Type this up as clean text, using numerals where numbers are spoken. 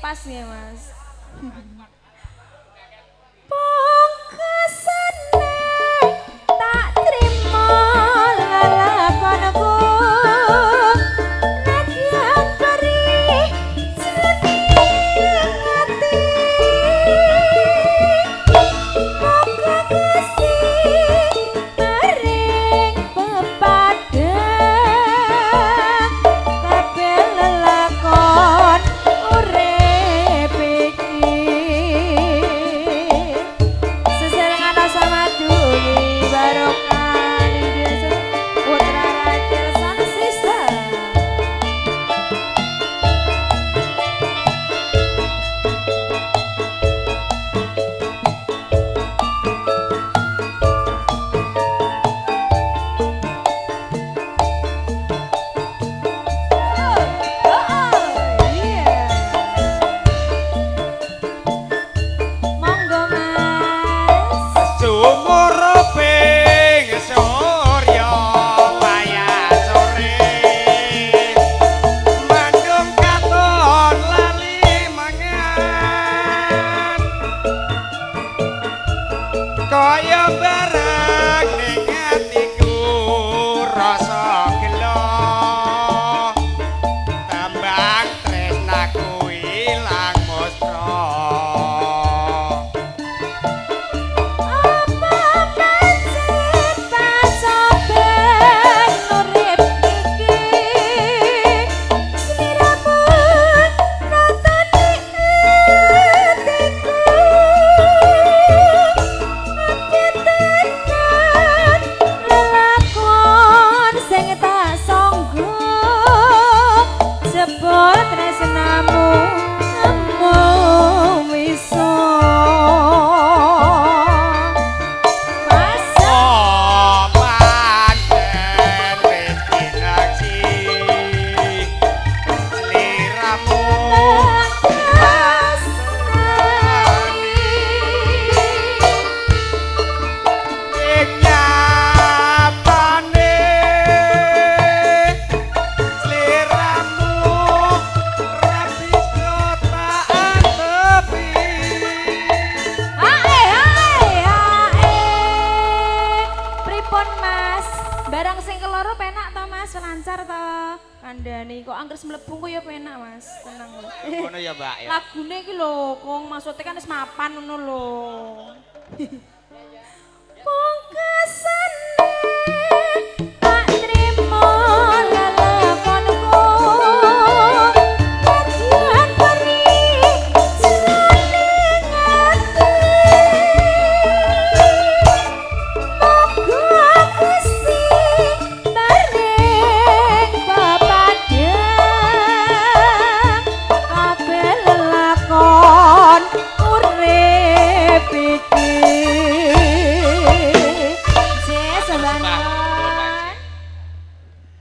pas ya Mas. Pungkasane tak trimo lelakonku nadyan perih jroning ati muga Gusti paring pepadang kabeh lelakon urip iki. Sesarengan sama Duli barokah di Putra Rachel Sound System. Oh, iya. Monggo Mas. Sumuruping surya wayah sore mandung katon lali mangan kaya bareng ning atiku rasa gelo tambang tresnaku ilang musra. Apa pancen pasoben urip iki sliramu natani atiku ati tenan lelakon sing tak sangga jebul tresnamu amung wisa. Mas. Oh, pancen wis dinaksi sliramu ing nyatane sliramu ra bisa tak antepi. Ae ae ae. Pripun Mas? Barang sing keloro penak to Mas, lancar to. Kandhani kok anggere mlebu ku ya penak Mas, tenang lho. Ngono ya, Mbak ya. Lagune iki lho, Kong, maksudnya kan wis mapan ngono lho.